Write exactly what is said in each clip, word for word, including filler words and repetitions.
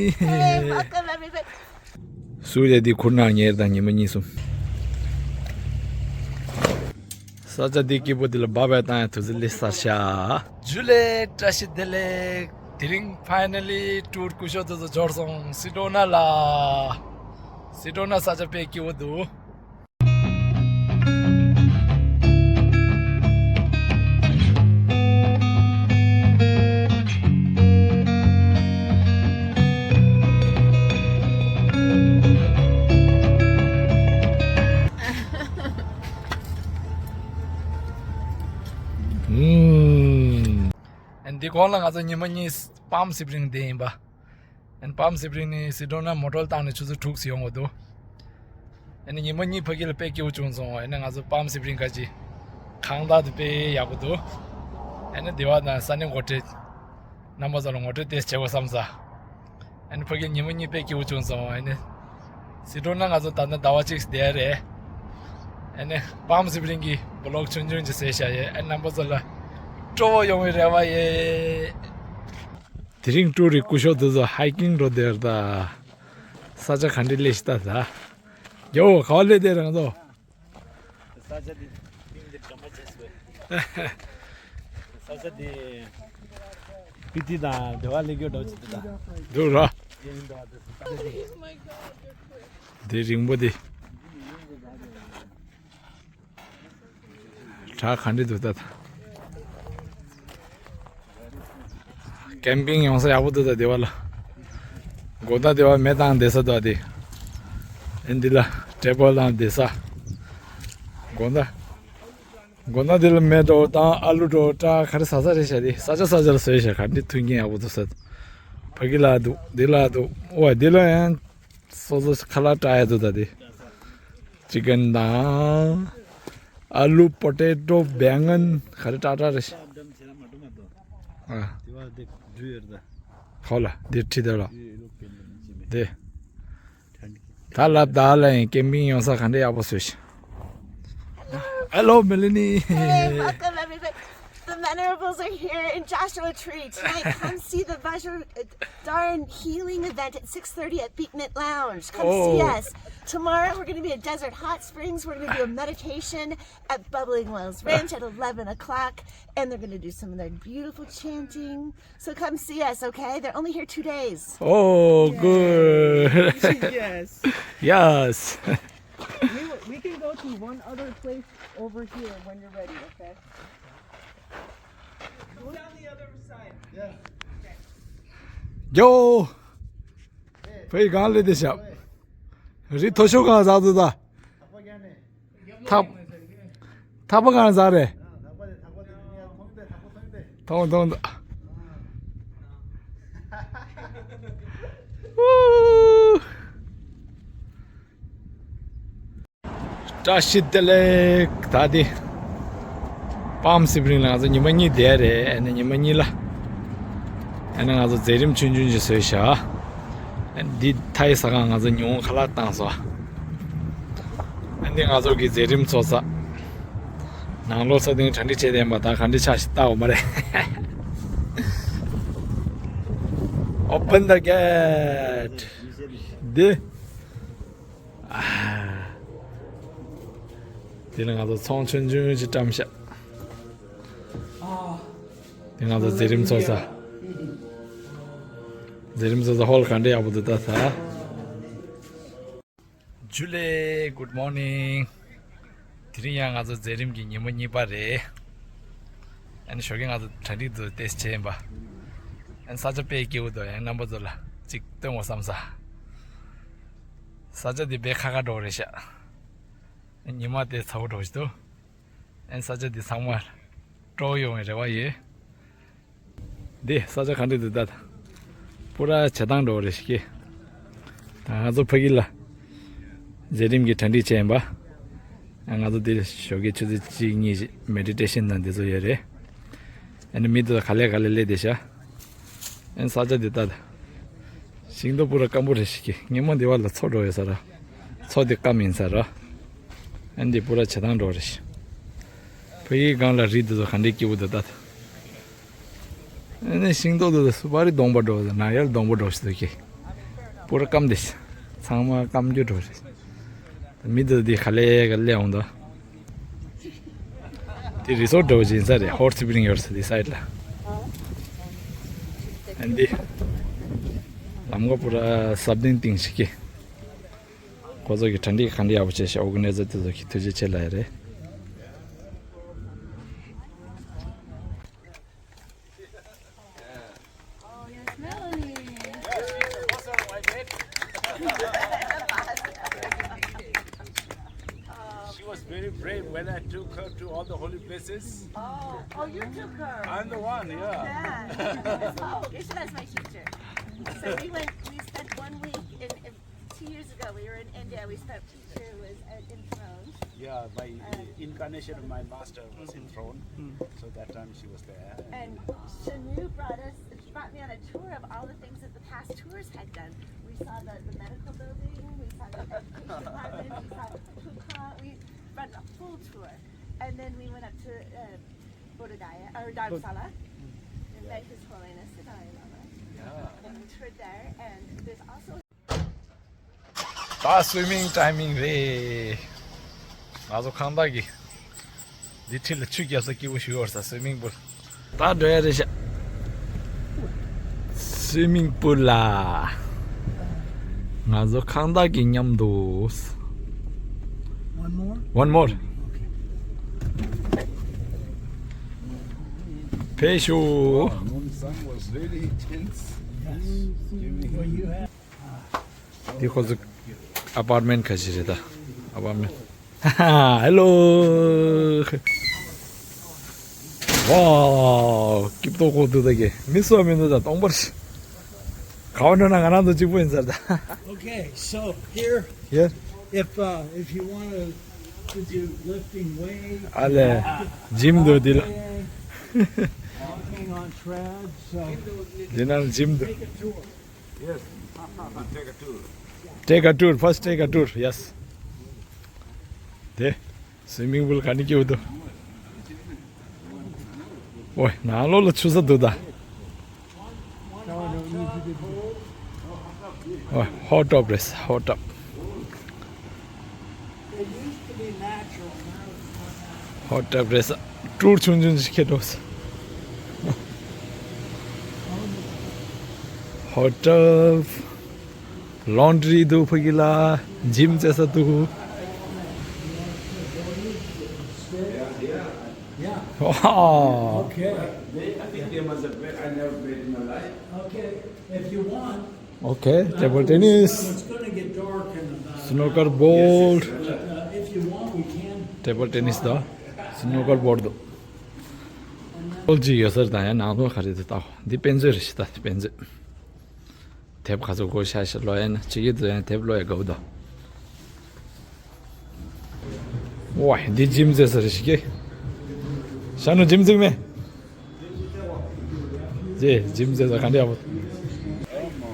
Hey, welcome everybody. སུ་རེད་འདི་ཁུར་ནང་ཉེར་དང་ཉི་མ་གཉིས་གསུམ། ས་ཆ་འདི་སྐྱིད་པོ་འདི་ལ་བབ་པའི་བཏང་ཡ་དུས་ཚོད་སླེབས་ཚར་ཤག་ཇུ་ལེ། བཀྲ་ཤིས་བདེ་ལེགས། དེ་རིང་ཕའི་ནལ་ལི་ཊུར་སྐུ་ཞབས་དེ་ཚོ་འབྱོར་སོང་། སི་ཌོ་ན་ལ། སི་ཌོ་ན་ས་ཆ་དཔེ་སྐྱིད་པོ་འདུག་ཨུམ། ཨན་འདི་གོང་ལ་ང་ཚོ་ཉི་མ་གཉིས་པམ་སི་པྲིང་བསྡད་ཡིན་པ། ཨན་པམ་སི་པྲིང་ནས་སི་ཌོ་ན་མོ་ཊ་བཏང་ནས་ཆུ་ཚོད་དྲུག་ཙམ་ཡོང་གི་འདུག་ཨན་ཉི་མ་གཉིས་ཕ་གི་ལ་དཔེ་སྐྱིད་པོ་བྱུང་སོང་། ཨན་ང་ཚོ་པམ་སི་པྲིང་ཁ་ཅིག་ཁང་བདག་དེ་དཔེ་ཡག་པོ་འདུག་ཨན་སྡེ་བ་དང་ས་གནས་འགོ་ཁྲིད་རྣམ་པ་ཚོ་ལ་ངོ་སྤྲོད་ཏོག་ཙམ་བྱེད་དགོས་བསམ་ས། ཨ་ནི་ཕ་གི་ཉི་མ་གཉིས་དཔེ་སྐྱིད་པོ་བྱུང་སོང་། ཨ་ནི་སི་ཌོ་ན་ང་ཚོ་ད་ལྟ་ཟླ་བ་གཅིག་བསྡད་རེད། ཨ་ནི་པམ་སི་པྲིང་གི་བི་ལོག་ཆུང་ཆུང་ཅིག་བཟོས་བཞག་ཡོད། ཨ་ནི་རྣམ་པ་ཚོ་ལ་སྤྲོ་བོ་ཡོང་བའི་རེ་བ་ཡོད། དེ་རིང་ཊུར་རི་སྐུ་ཞབས་དེ་ཚོ་ཧའི་ཀིང་འགྲོ་བསྡད་ད། ས་ཆ་ག་འདྲ་སླེབས་ཤི་ད་ད། ཡོ་ག་བ་སླེབས་བསྡད་རང་ཚོ། ས་ཆ་འདི་གླིང་འདི་འགྲམ་པ་བྱས་སོང་། ས་ཆ་འདི་སྤི་ཏི་དང་འབྲེལ་བ་ལེགས་ཡོད་འགྲོ་ཅི་འདུག་ད། འདུག་ར། གླིང་འདི་འདི་ས་ཆ་འདི། འདི་རིང་པོ་འདི། བྲག་ག་འདྲ་འདུག་ད། ཀེམ་པིང་ཡོང་ས་ཡག་པོ་འདུག་ད་སྡེ་བ་ལ། དགོང་དག་སྡེ་བ་མེ་བཏང་བསྡད་ས་འདུག་ཨ་དེ། ཨེ་འདི་ལ་ཊེ་བལ་བཏང་བསྡད་ས། དགོང་དག་དགོང་དག་འདི་ལ་མེ་འགྲོ་དང་ཨ་ལུ་འགྲོ་སྐྲ་ག་རེ་ཟ་ས་རེད་ཤག་དེ་ས་ཆ་ས་ཆ་ལ་བཟོས་ཤག་ག་འདྲ་མཐུན་རྐྱེན་ཡག་པོ་འདུག་ས། ཕ་གི་ལ་འདུག་འདི་ལ་འདུག་ཨོ་འདི་ལ་ཡང་སོ་སོ་ཁ་ལག་སྐྲག་ཡ་འདུག་ད་དེ། ཅི་ཀན་དང་། ཨ་ལུ་པོ་ཏེ་ཏོ་བེང་ངན་ག་རེ་སྐྲག་སྐྲག་རེད་ཤག་ཨ། ཧོ་ལ་འདིར་ཁྲིད་དེ་ལ། འདི། ད་ལབ་ད་ལ་ཡིན་ཀེམ་པིང་ཡོང་ས་ག་འདྲ་ཡག་པོ་བཟོས་ཤག Hello, Melanie. Hey, welcome everybody. The Venerables are here in Joshua Tree tonight. Come see the Vajradharan healing event at six thirty at Beeknut Lounge. Come see us. Tomorrow we're going to be at Desert Hot Springs. We're going to do a meditation at Bubbling Wells Ranch at eleven o'clock. And they're going to do some of their beautiful chanting. So come see us, okay? They're only here two days. Oh, good. Yes. Yes. We, w- we can go to one other place over here when you're ready, okay? Go down the other side. Yeah. Yo. ཕའི་གང་ལས་དེ་ཤབ། རི་མཐོ་ཤོས་གང་ཟག་ཏུ་ད། ཐག་ཐག་པ་གང་ཟག་རེད། ཐོང་ཐོང་ད། བཀྲ་ཤིས་བདེ་ལེགས། ད་དེ་པམ་སི་པྲིང་ལ་ང་ཚོ་ཉི་མ་གཉིས་བསྡད་རེད། ཨ་ནི་ཉི་མ་གཉིས་ལ་ཨ་ནི་ང་ཚོ་མཛད་རིམ་ཆུང་ཆུང་ཅིག་བཟོས་ཤག་ཨ་ནི་འདི་ཐའི་ཟ་ཁང་ང་ཚོ་ཉི་ཧོང་ཁ་ལག་བཏང་སོང་། ཨ་ནི་ང་ཚོ་གི་མཛད་རིམ་ཚོགས་ས། ནང་ལོགས་ས་སྟེང་གྲ་སྒྲིག་བྱས་བསྡད་པ་ད་ག་འདྲ་ཆགས་ཤིག་ལྟ་འོ་མ་རེད། Open the gate. འདི། དེ་ལ་ང་ཚོ་ཚོང་ཆུང་ཆུང་ཅིག་བཀྲམ་ཤག་དེ་ང་ཚོ་མཛད་རིམ་ཚོགས་ས། མཛད་རིམ་ཚོགས་ས་ཧོལ་ག་འདྲ་ཡག་པོ་འདུག་ད་ད། ཇུ་ལེ། Good morning. དེ་རིང་ཡང་ང་ཚོ་མཛད་རིམ་གྱི་ཉིན་མོ་གཉིས་པ་རེད། ཨ་ནི་ཞོགས་ཀས་ང་ཚོ་གྲ་སྒྲིག་ཏུ་ཏེས་བྱས་ཡིན་པ། ཨ་ནི་ས་ཆ་དཔེ་སྐྱིད་པོ་འདུག་ཡང་རྣམ་པ་ཚོ་ལ་ཅིག་སྟོན་དགོས་བསམ་ས། ས་ཆ་འདི་དཔེ་ཁ་ཁ་འགྲོ་རེད་ཤག་ཉི་མ་དེ་ཚ་བོ་འགྲོ་ཞིག་འདུག་ཨན་ས་ཆ་འདི་ཚང་མ་སྤྲོ་ཡོང་བའི་རེ་བ་ཡོད། འདི་ས་ཆ་ག་འདྲ་འདུག་ད། པུ་ར་བྱེ་ཐང་འགྲོ་བ་རེད་ཤག་ད་ང་ཚོ་ཕ་གི་ལ་མཛད་རིམ་གྱི་གྲ་སྒྲིག་བྱས་ཡིན་པ། ང་ཚོ་འདིར་ཞོགས་ཀས་ཆུ་ཚོད་གཅིག་གཉིས་ཤིག་མེ་ཌི་ཊེ་ཤན་དང་འདི་ཚོ་ཡོད་རེད། ཨ་ནི་མི་དེ་ག་ལེ་ག་ལེ་སླེབས་བསྡད་ཤག་ཨན་ས་ཆ་འདི་ལྟ་ད། ཤིང་སྡོང་པུ་ར་སྐམ་པོ་རེད་ཤག་ཉིན་མོ་འདི་བ་ལ་མཚོ་འགྲོ་ཡོད་ས་ར། མཚོ་འདི་སྐམ་ཡིན་ས་ར། ཨན་འདི་པུ་ར་བྱེ་ཐང་འགྲོ་རེད་ཤག་ཕ་གིའི་སྒང་ལ་རི་འདི་ཚོ་ག་འདྲའི་སྐྱིད་པོ་འདུག་ད། ཨན་ནི་ཤིང་སྡོང་འདི་ཚོ་སུ་པ་རི་སྡོང་པོ་འགྲོ་ཟེར་ན་ཡར་སྡོང་པོ་འགྲོ་ཞིག་འདུག་ཁྱེད། པུ་ར་སྐམ་དེ། ཚང་མ་སྐམ་རྒྱུ་འགྲོ་རེད། མི་འདི་འདི་ག་ལེ་ག་ལེ་འོང་དོ། དེ་རི་སོར་འདྲ་བོ་ཅིག་ཡིན་ས་རེད། ཧོར་སི་པི་རིང་ཡོད་ས་དེ་སའིད་ལ། ཨ་འདི། ལམ་ཁ་པུ་ར་སབ་ཏིང་ཏིང་ཞིག་གི། ཁོ་ཚོ་གི་གྲ་སྒྲིག་ག་འདྲ་ཡག་པོ་བྱས་ཤག་ཨོར་ག་ནའི་ཛར་དེ་ཚོ་གི་ཐུགས་རྗེ་ཆེ་ལབ་ཡ་རེད། Oh, yes, Melanie. She was very brave when I took her to all the holy places. Oh, oh, you took her. I'm the one, yeah. Yeah. Oh, okay, so that's my teacher. So we went, we spent one week in, in, two years ago, we were in India, we spent teacher was uh, enthroned. Yeah, my uh, incarnation of my master was enthroned. So that time she was there. And Shanu brought us, she brought me on a tour of all the things that the past tours had done. We saw the, the medical building, we saw the education department, we saw Kuka, we went a full tour. And then we went up to uh, Bodh Gaya, or Dharamsala, and met His Holiness the Dalai Lama. Yeah. And we toured there, and there's also ད་སུའི་མིང་ཊའི་མིང་རེད། ང་ཚོ་ཁང་བདག་གིས་འདི་འཁྲིས་ལ་ཆུ་རྒྱབ་ས་སྐྱིད་པོ་ཞིག་ཡོད་ས་སུའི་མིང་པུལ། ད་འགྲོ་ཡ་རེད་ཤག་སུའི་མིང་པུལ་ལ། ང་ཚོ་ཁང་བདག་གི་མཉམ་དུ། One more? One more. Okay. ཕེབས་ཤོག Wow, morning sun was really intense. Yes. Giving Well, you have འདི་ཁོ་ཚོ་ཨ་པར་མེན་ཁ་ཤས་རེད་ད། ཨ་པར་མེན། ཧེ་ལོ། ཝའོ། སྐྱིད་པོ་ཁོ་འདུག་ད་གི་མི་སུ་མི་འདུག་ད་སྟོང་པར་ཤི། ག་བ་འགྲོ་ན་ང་རང་ཚོ་གཅིག་པོ་ཡིན་ཟེར་ད། Okay, so here, yeah, if uh, if you want to, to do lifting weights, ཨ་ལེ། ཇིམ་འདུག་འདི་ལ། Walking on treads, so འདི་ན་ཇིམ་འདུག take a tour. Yes. Take a tour. Take a tour. First, take a tour. Yes. དེ། སུའི་མིང་པུལ་ག་ནས་སྐྱེས་འདུག་ཨོ། ནང་ལོགས་ལ་ཆུ་ཚ་འདུག་ད། ཨོ། ཧོཊ་ཊབ་རེད། ཧོཊ་ཊབ། ཧོཊ་ཊབ་རེད། ཊུར་ཆུང་ཆུང་ཞིག་ཁྱེར་འགྲོ། ཧོཊ་ཊབ། ལོན་ཌི་རི་འདུག་ཕ་གི་ལ། ཇིམ་རྩེ་ས་འདུག Yeah, yeah. Wow. Okay. They, I think they must have played. I never played in my life. Okay, if you want. Okay, table tennis. It's gonna get dark in about an hour. Snooker board. But, uh, if you want, we can. Table tennis དང་སི་ནུ་ཀར་བོར་ཌི་འདུག་ཨོལ་ཅིག་ཡོད་ས་རེད་ད། ཡང་ནང་ལོགས་ག་རེ་འདུག་ལྟ། འདི་དཔེ་མཛོད་རེད་ཤག་ད། དཔེ་མཛོད། དེབ་ག་ཚོད་དགོས་ཤ་ཤ་ཀློག་ཡ་ན་ཅིག་གི་འཛོལ་ཡ་དེབ་ཀློག་ཡ་དགའ་བོ་དང་། ཝའི། འདི་ཇིམ་རྩེ་ས་རེད་ཤག་གི་ཤ་ནུ་ཇིམ་རྩེ་མེད། ཇེ་ཇིམ་རྩེ་ས་ག་འདྲ་ཡག་པོ།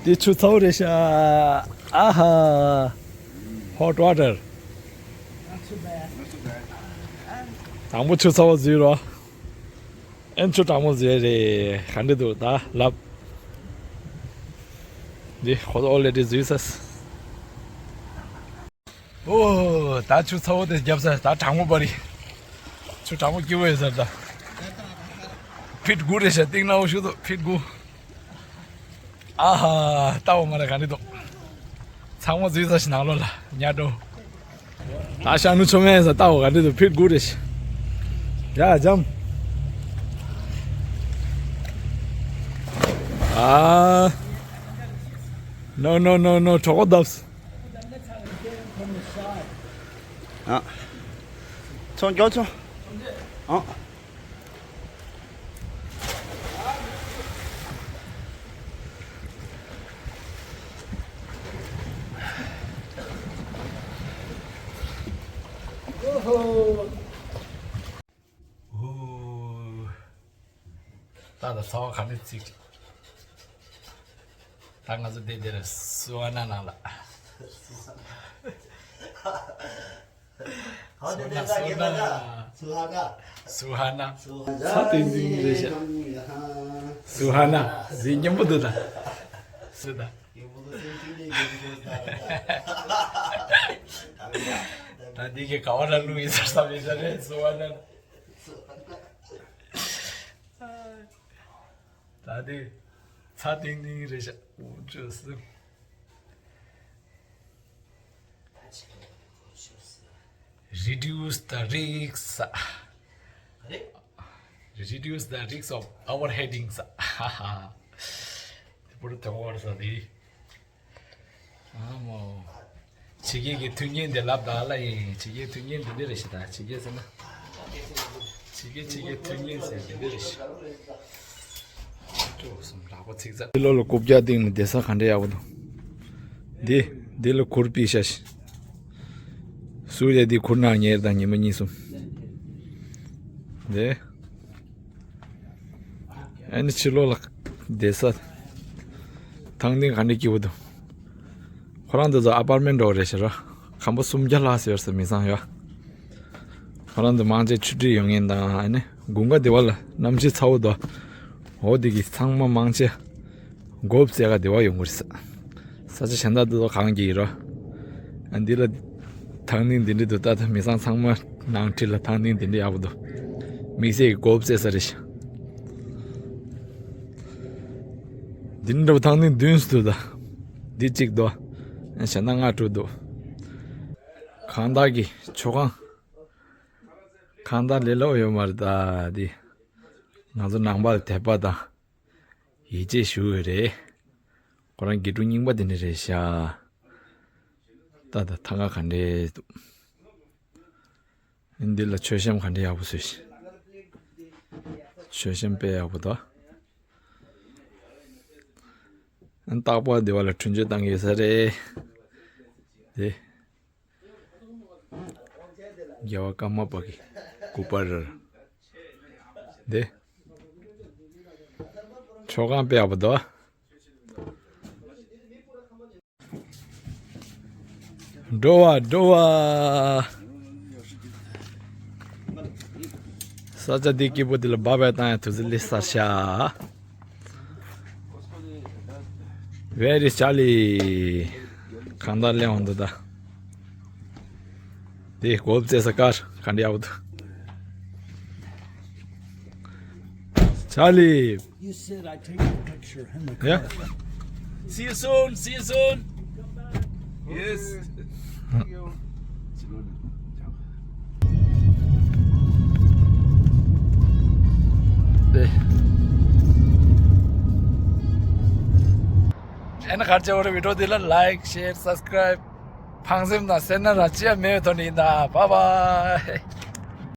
འདི་ཆུ་ཚ་བོ་རེད་ཤག་ཨ་ཧ། Hot water. དང་པོ་ཆུ་ཚ་བོ་འཛུལ་རོགས། ཨན་ཆུ་གྲང་མོ་བཟོས་རེད། ག་འདྲ་འདུག་ད་ལབ། འདི་ཁོ་ཚོ་ཨོ་ལེ་ཌི་བཟོས་ས། ཨོ། ད་ཆུ་ཚ་བོ་དེ་བརྒྱབ་ས། ད་གྲང་མོ་བ་རི། ཆུ་གྲང་མོ་སྐྱིད་པོ་ཡོད་ས་རེད་ད། ཕིཊ་དགུ་རེད་ཤག་སྟེང་ན་འོ་ཞུ་དོ་ཕིཊ་དགུ། ཨ་ཧ། ལྟ་འོ་མ་རེད་ག་འདྲ་འདུག་ཚང་མ་འཛུལ་ས་ཞིག་ནང་ལོགས་ལ་ཉལ་འགྲོ། ད་ཤ་ནུ་ཆོ་མེད་ས་ལྟ་འོ་ག་འདྲ་འདུག་ཕིཊ་དགུ་རེད་ཤག་ཡ་འཇམ། ཨ། No, no, no, no. གྲོད་ཁོག་བརྡབས། ཨ། ཚོང་མགྱོགས་ཚོང་། ཨ། ཨོ། ད་ད་ཚ་བ་ག་འདྲ་ཚིག་ད་ང་ཚོ་དེ་དེར་སུ་ཧ་ན་ནང་ལ། སུ་ཧ་ན། སུ་ཧ་ན། སུ་ཧ་ན། ཚ་ཏིང་ཏིང་རེད་ཤག་སུ་ཧ་ན། ཟིན་སྙན་པོ་འདུག་ད། སུ་ད། ད་འདི་གི་ག་བ་ལ་ལུས་ཡིན་ཟེར་བསམ་ཡིན་ས་རེད་སོ་བ་ན། ད་འདི་ཚ་ཏིང་ཏིང་རེད་ཤག་འུ་ཅོ་སི། Reduce the risks. Reduce the risks of overheating. དེ་པོ་རུ་དང་བར་ས་དེ། ཨ་མོ། ཕྱི་རྒྱལ་གྱི་མཐུན་རྐྱེན་དེ་ལབ་ད་ལ་ཡིན། ཕྱི་རྒྱལ་མཐུན་རྐྱེན་དེ་འདི་རེད་ཤི་ད། ཕྱི་རྒྱལ་ཟེར་ན། ཕྱི་རྒྱལ་ཕྱི་རྒྱལ་མཐུན་རྐྱེན་ཟེར་དེ་འདི་རེད་ཤི། ཅོག་གསུམ་རག་པ་ཚིག་ཚ། འདི་ལོ་ལ་རྐུབ་བཀྱག་སྟེང་ནས་བསྡད་ས་ག་འདྲ་ཡག་པོ་འདུག་འདི་འདི་ལ་གུར་ཕུབ་ཤག་ཤི། སུ་ཡ་འདི་གུར་ནང་ཉལ་དང་ཉི་མ་གཉིས་གསུམ། འདི། ཨ་ནི་ཕྱི་ལོགས་ལ་བསྡད་ས། ཐང་སྟེང་ག་འདྲ་སྐྱིད་པོ་འདུག་ཁོ་རང་འདི་ཚོ་ཨ་པར་མེན་འདྲ་བོ་རེད་ཤག་ར། ཁང་པ་སུམ་བརྒྱ་ལྷག་ཙམ་ཡོད་ས་མི་ཚང་ཡོད། ཁོ་རང་འདི་མང་ཆེ་ཆུ་ཁྲིད་ཡོང་མཁན་དང་ཨ་ནི་དགུན་ཁ་འདི་བ་ལ་གནམ་གཤིས་ཚ་བོ་འདུག་འོ་འདི་གི་ཚང་མ་མང་ཆེ་སྒོ་ཕྱེ་ག་འདི་བ་ཡོང་གི་རེད་ས། ས་ཆ་གཞན་དག་འདི་ཚོ་གང་གི་ཡིན་ར། ཨ་འདི་ལ་ཐང་སྟེང་འདི་འདྲ་འདུག་ད་ལྟ་མི་ཚང་ཚང་མ་ནང་ཁྲིད་ལ་ཐང་སྟེང་འདི་འདྲ་ཡག་པོ་འདུག་དམིགས་བསལ་གྱི་སྒོ་ཕྱེ་ས་རེད་ཤག་འདི་འདྲ་བོ་ཐང་སྟེང་བདུན་ཙམ་འདུག་ད་འདི་གཅིག་འདུག་གཞན་དག་ལྔ་དྲུག་འདུག་གང་དག་གི་མཆོད་ཁང་། གང་དག་ལས་སླ་པོ་ཡོད་མ་རེད་ད་འདི། ང་ཚོ་ནང་པ་ལ་དད་པ་དང་། ཡིད་ཆེས་ཞུ་འོས་རེད། ཁོ་རང་དགེ་ཕྲུག་རྙིང་པ་དེ་འདྲ་རེད་ཤག་ད་ད་ཐང་ག་ག་འདྲས་འདུག་འདི་ལ་མཆོད་བཤམས་ག་འདྲས་ཡག་པོ་བཟོས་ཤག་མཆོད་བཤམས་དཔེ་ཡག་པོ་འདུག་རྟག་པར་འདི་བ་ལ་འཕྲིན་བཅོལ་བཏང་གི་ཡོད་ས་རེད། དེ། རྒྱལ་བ་ཀརྨ་པ་གི་སྐུ་པར་འདི། མཆོད་ཁང་དཔེ་ཡག་པོ་འདུག་འགྲོ་བ་འགྲོ་བ། ས་ཆ་འདི་སྐྱིད་པོ་འདི་ལ་སྦ་བས་བཏང་ཡ་དུས་ཚོད་སླེབས་ཚར་ཤག Where is Charlie? གང་ལྟར་སླེབས་འོང་འདུག་ད། འདི་སྒོ་ཕྱེ་ས་དཀར་ག་འདྲ་ཡག་པོ་འདུག Charlie. You said I take a picture in the car. Yeah. See you soon. See you soon. Yes. ཨེ་ན་གར་ཆེ་བོ་རེ་བི་ཌིའོ་འདི་ལ་ལའིཀ་ཤེར་སབ་སི་ཀ་རའིབ་ཕངས་སེམས་དང་སེར་སྣ་ར་ཅི་ཡང་མེད་པའི་ཐོག་ནས་ཡིན་ད། བཱའི་བཱའི།